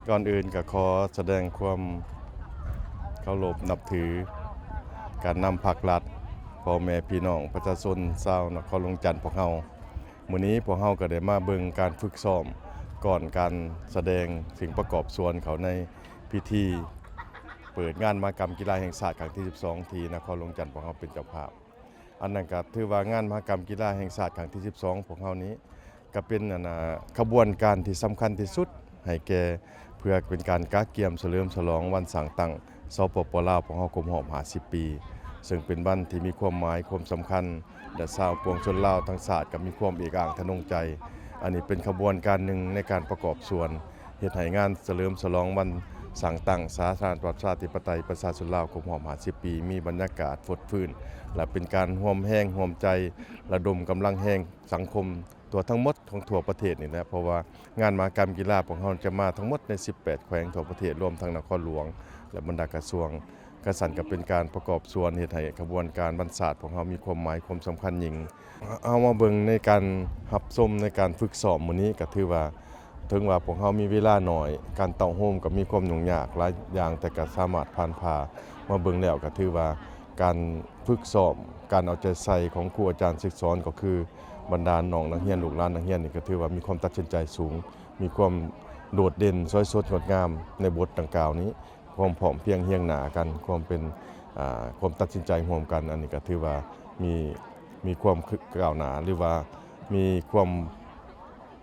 ກ່ອນອື່ນກໍຂໍສະແດງຄວາມເຄົາລົບນັບຖືການນຳພັກລັດ, ພໍ່ແມ່ພີ່ນ້ອງປະຊາຊົນຊາວນະຄອນຫຼວງວຽງຈັນພວກເຮົາ. ມື້ນີ້ພວກເຮົາກໍໄດ້ມາເບິ່ງການຝຶກຊ້ອມກ່ອນການສະແດງສິ່ງປະກອບສ່ວນເຂົ້າໃນພິທີເປີດງານມະຫະກຳກິລາແຫ່ງຊາດຄັ້ງທີສິບສອງ ທີ່ນະຄອນຫຼວງວຽງຈັນພວກເຮົາເປັນເຈົ້າພາບ. ອັນນັ້ນກໍຖືວ່າງານມະຫະກຳກິລາແຫ່ງຊາດຄັ້ງທີສິບສອງ ພວກເຮົານີ້ ກໍເປັນ ອັນ ອາ ຂະບວນການທີ່ສຳຄັນທີ່ສຸດໃຫ້ແກ່ ເພື່ອເປັນການກະກຽມສະເຫຼີມສະຫຼອງວັນສ້າງຕັ້ງ ສປປ ລາວ ຂອງເຮົາຄົບຮອບຫ້າສິບປີ, ເຊິ່ງເປັນວັນທີ່ມີຄວາມໝາຍຄວາມສຳຄັນ ແລະ ຊາວປວງຊົນລາວທັງຊາດກໍມີຄວາມເອກອ້າງທະນົງໃຈ. ອັນນີ້ເປັນຂະບວນການໜຶ່ງໃນການປະກອບສ່ວນ ເຮັດໃຫ້ງານສະເຫຼີມສະຫຼອງວັນສ້າງຕັ້ງສາທາລະນະລັດປະຊາທິປະໄຕປະຊາຊົນລາວຄົບຮອບຫ້າສິບປີ ມີບັນຍາກາດຟົດຟື້ນ ແລະ ເປັນການຮ່ວມແຮງຮ່ວມໃຈ ລະດົມກຳລັງແຮງສັງຄົມທົ່ວທັງໝົດຂອງທົ່ວປະເທດນີ້ແຫຼະ, ເພາະວ່າງານມະຫະກຳກິລາພວກເຮົາຈະມາທັງໝົດໃນສິບແປດແຂວງທົ່ວປະເທດ ລວມທັງນະຄອນຫຼວງ ແລະ ບັນດາກະຊວງ. ກະຊັ້ນກໍເປັນການປະກອບສ່ວນເຮັດໃຫ້ຂະບວນການວັນຊາດຂອງເຮົາມີຄວາມໝາຍຄວາມສຳຄັນຍິ່ງ. ເຮົາມາເບິ່ງໃນການຮັບຊົມໃນການຝຶກຊ້ອມມື້ນີ້ ກໍຖືວ່າ ເຖິງວ່າພວກເຮົາມີເວລາໜ້ອຍ, ການເຕົ້າໂຮມກໍມີຄວາມຫຍຸ້ງຍາກຫຼາຍຢ່າງ, ແຕ່ກໍສາມາດຜ່ານຜ່າມາເບິ່ງແລ້ວ ກໍຖືວ່າການຝຶກຊ້ອມ, ການເອົາໃຈໃສ່ຂອງຄູອາຈານສຶກສອນ ກໍຄືບັນດານ້ອງນັກຮຽນ, ລູກຫຼານນັກຮຽນນີ້ ກໍຖືວ່າມີຄວາມຕັດສິນໃຈສູງ, ມີຄວາມໂດດເດັ່ນ, ສວຍສົດງົດງາມໃນບົດດັ່ງກ່າວນີ້. ຄວາມພ້ອມພຽງຮຽງໜ້າກັນ, ຄວາມເປັນ ອ່າ ຄວາມຕັດສິນໃຈຮ່ວມກັນ, ອັນນີ້ກໍຖືວ່າມີ ມີຄວາມ ຄ- ກ້າວໜ້າ ຫຼືວ່າມີຄວາມ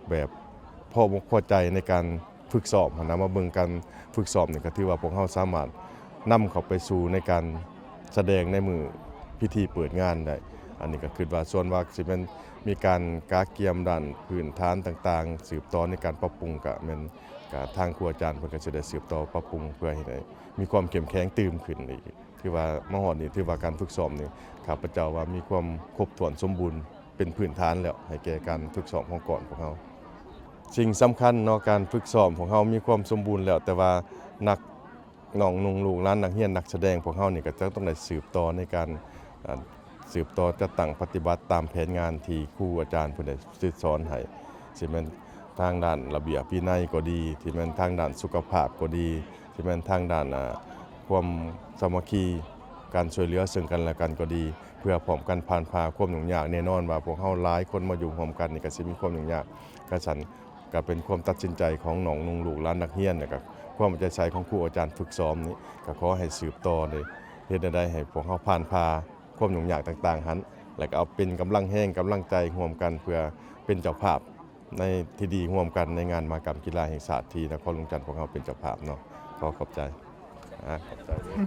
ແບບພໍອົກພໍໃຈໃນການຝຶກຊ້ອມຫັ້ນນະ. ມາເບິ່ງການຝຶກຊ້ອມນີ້ ກໍຖືວ່າພວກເຮົາສາມາດນຳເຂົ້າໄປສູ່ໃນການສະແດງໃນມື້ພິທີເປີດງານໄດ້. ອັນນີ້ກໍຄິດວ່າ ສ່ວນວ່າຊິແມ່ນມີການກະກຽມດ້ານພື້ນຖານຕ່າງໆ ສືບຕໍ່ໃນການປັບປຸງ ກໍແມ່ນ ກະທາງຄູອາຈານເພິ່ນກໍຊິໄດ້ສືບຕໍ່ປັບປຸງ ເພື່ອເຮັດໃຫ້ມີຄວາມເຂັ້ມແຂງຕື່ມຂຶ້ນອີກ. ຖືວ່າມາຮອດນີ້ ຖືວ່າການຝຶກຊ້ອມນີ້ ຂ້າພະເຈົ້າວ່າມີຄວາມຄົບຖ້ວນສົມບູນເປັນພື້ນຖານແລ້ວ ໃຫ້ແກ່ການຝຶກຊ້ອມຂອງກອນພວກເຮົາ. ສິ່ງສຳຄັນເນາະ ການຝຶກຊ້ອມພວກເຮົາມີຄວາມສົມບູນແລ້ວ, ແຕ່ວ່ານັກ ນ້ອງນຸ່ງລູກຫຼານນັກຮຽນນັກສະແດງພວກເຮົານີ້ ກໍຈະຕ້ອງໄດ້ສືບຕໍ່ໃນການ ອາ ສືບຕໍ່ຈັດຕັ້ງປະຕິບັດຕາມແຜນງານທີ່ຄູອາຈານເພິ່ນໄດ້ສອນໃຫ້, ຊິແມ່ນທາງດ້ານລະບຽບວິໄນກໍດີ, ຊິແມ່ນທາງດ້ານສຸຂະພາບກໍດີ, ຊິແມ່ນທາງດ້ານ ອາ ຄວາມສາມັກຄີ, ການຊ່ວຍເຫຼືອເຊິ່ງກັນແລະກັນກໍດີ, ເພື່ອພ້ອມກັນຜ່ານຜ່າຄວາມຫຍຸ້ງຍາກ. ແນ່ນອນວ່າພວກເຮົາຫຼາຍຄົນມາຢູ່ຮ່ວມກັນນີ້ ກໍຊິມີຄວາມຫຍຸ້ງຍາກ. ກະຊັ້ນ ກໍເປັນຄວາມຕັດສິນໃຈຂອງນ້ອງນຸ່ງລູກຫຼານນັກຮຽນ ແລະ ກໍຄວາມເອົາໃຈໃສ່ຂອງຄູອາຈານຝຶກຊ້ອມນີ້ ກໍຂໍໃຫ້ສືບຕໍ່ເດ້ ເຮັດແນວໃດໃຫ້ພວກເຮົາຜ່ານຜ່າຄວາມຫຍຸ້ງຍາກຕ່າງໆຫັ້ນ ແລ້ວກໍເອົາເປັນກຳລັງແຮງກຳລັງໃຈຮ່ວມກັນ ເພື່ອເປັນເຈົ້າພາບໃນທີ່ດີຮ່ວມກັນໃນງານມະຫະກຳກິລາແຫ່ງຊາດທີ່ນະຄອນຫຼວງວຽງຈັນພວກເຮົາເປັນເຈົ້າພາບເນາະ. ຂໍຂອບໃຈ. ອາ ຂອບໃຈ.